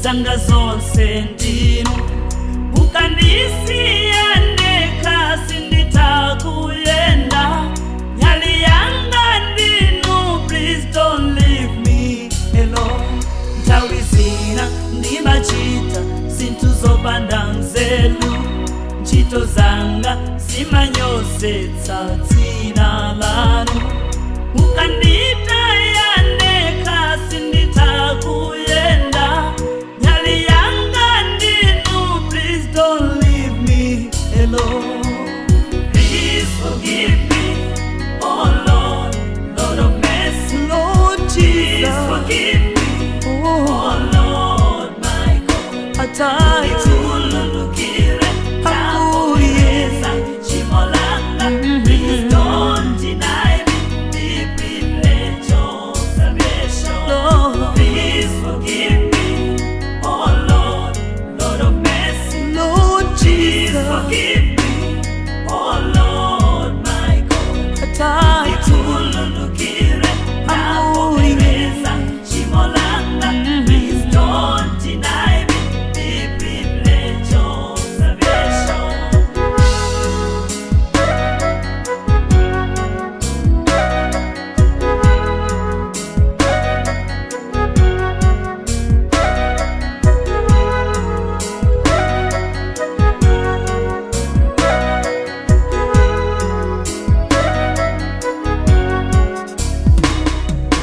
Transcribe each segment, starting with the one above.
Zanga zonse ndinu. Mukandisiya ndekha sinditakuyenda. Nyali yanga ndinu, please don't leave me alone. Nthawi zina ndimachita zinthu zopanda nzeru. Ntchito zanga zimanyozetsa dzina lanu. Mukanditaya ndekha sinditakuyenda. Nyali yanga ndinu, please don't leave me alone. Please forgive me, oh Lord, Lord of mercy. Lord Please Jesus, forgive me, oh, oh Lord, my God. Atate, Ndikhululukire, Ambuye. ndavomereza tchimo langa. Please don't deny me the privilege of salvation. Lord, Please forgive me, oh Lord, Lord of mercy. Lord Please Jesus, forgive me, oh Lord, my God. Atate, Ndikhululukire, Ambuye. ndavomereza tchimo langa. Please don't deny me the privilege of salvation.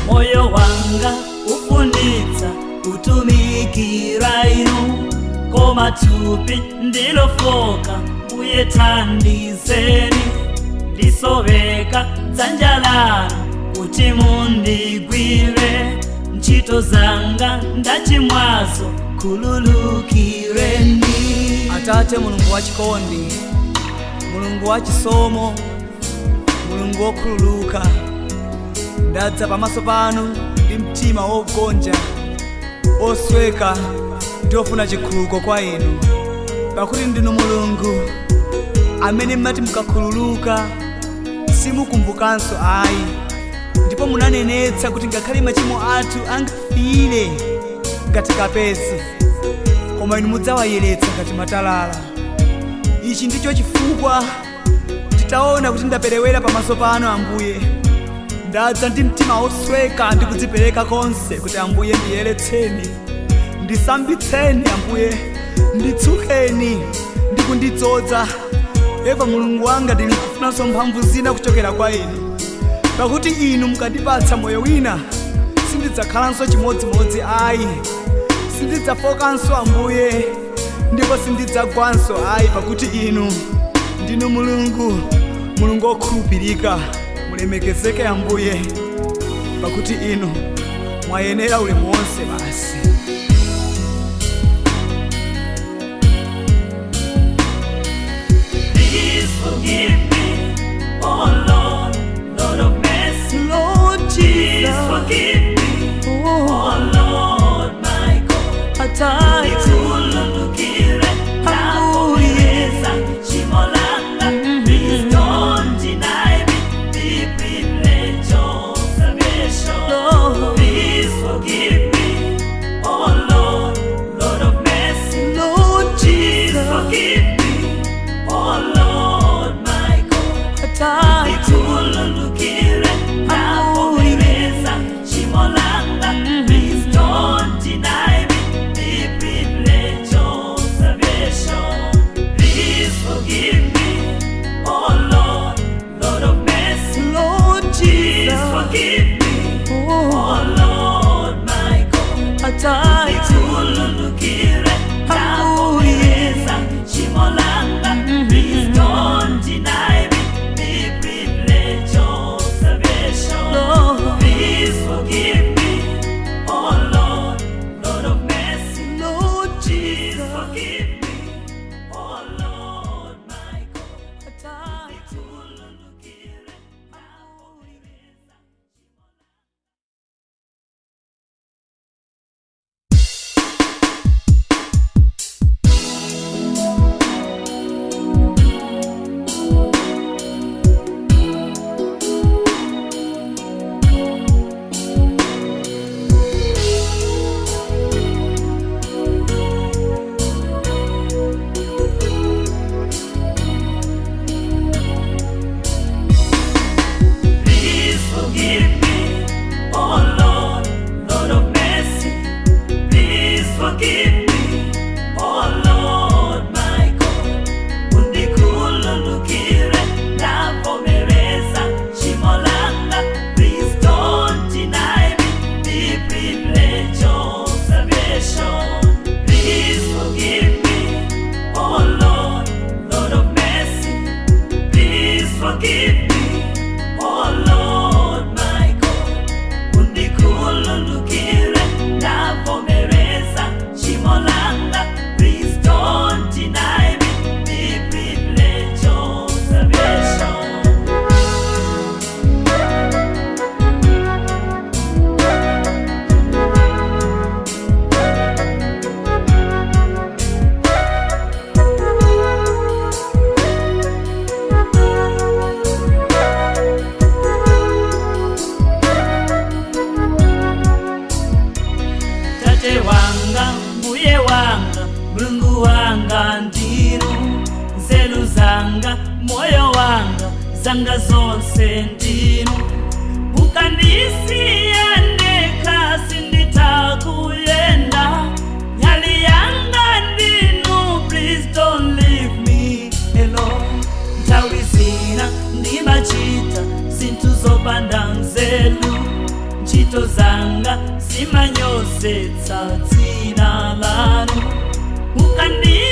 Moyo wanga ufunitsa kutumikira inu, koma thupi ndilofoka, uye thandizeni. Ndisoweka dzanja lanu kuti mundigwire. Ntchito zanga ndachimwazo, khululukireni. Atate Mulungu wa chikondi, Mulungu wa chisomo, Mulungu wokhululuka, ndadza pamaso panu ndi mtima wogonja, osweka ndi ofuna chikhululuko kwa inu, pakuti ndinu Mulungu amene mmati mukakhululuka simukumbukanso ayi, ndipo munanenetsa kuti ngakhale machimo athu angafiire ngati kapesi, koma inu mudzawayeretsa ngati matalala. Ichi ndicho chifukwa titaona kuti ndaperewera pamaso panu Ambuye, ndadza ndi mtima wosweka ndi kudzipereka konse kuti Ambuye ndiyeretseni, ndisambitseni Ambuye, nditsukeni ndi kundidzoza. Eva Mulungu wanga, ndili kufunanso mphamvu zina kuchokera kwa inu, pakuti inu mukandipatsa moyo wina sindidzakhalanso chimodzimodzi ayi, sindidzafokanso Ambuye, ndipo sindidzagwanso ayi, pakuti inu ndinu Mulungu, Mulungu wokhulupirika. Mulemekezeke Ambuye, pakuti inu mwayenera ulemu wonse basi. Please forgive me, oh Lord, Lord of mercy. Lord Please Jesus, forgive me, oh, oh Lord, my God. Atate, Ndikhululukire, ndavomereza tchimo langa. Please don't deny me the privilege of salvation. Lord, Please forgive me, oh Lord, Lord of mercy. Lord Please Jesus, forgive me, oh Lord, my God. Atate, Ndikhululukire, ndavomereza tchimo langa. Please don't deny me the privilege of salvation. Please forgive me, oh Lord, Lord of mercy. Lord Please Jesus, forgive me, oh, oh Lord, my God. Atate, Ndikhululukire, ndavomereza tchimo langa. Please don't deny me the privilege of salvation. Lord, Please forgive me, oh Lord, Lord of mercy. Lord Please Jesus, forgive me, oh Lord, my God. Atate. Ndikhululukire, ndavomereza. zanga ndinu, nzeru zanga, moyo wanga, zanga zonse ndinu. Ukandisiya ndekha sinditakuyenda, nyali yanga ndinu, please don't leave me alone. Nthawi zina ndimachita zinthu zopanda nzeru, ntchito zanga zimanyozetsa dzina lanu. Ukandi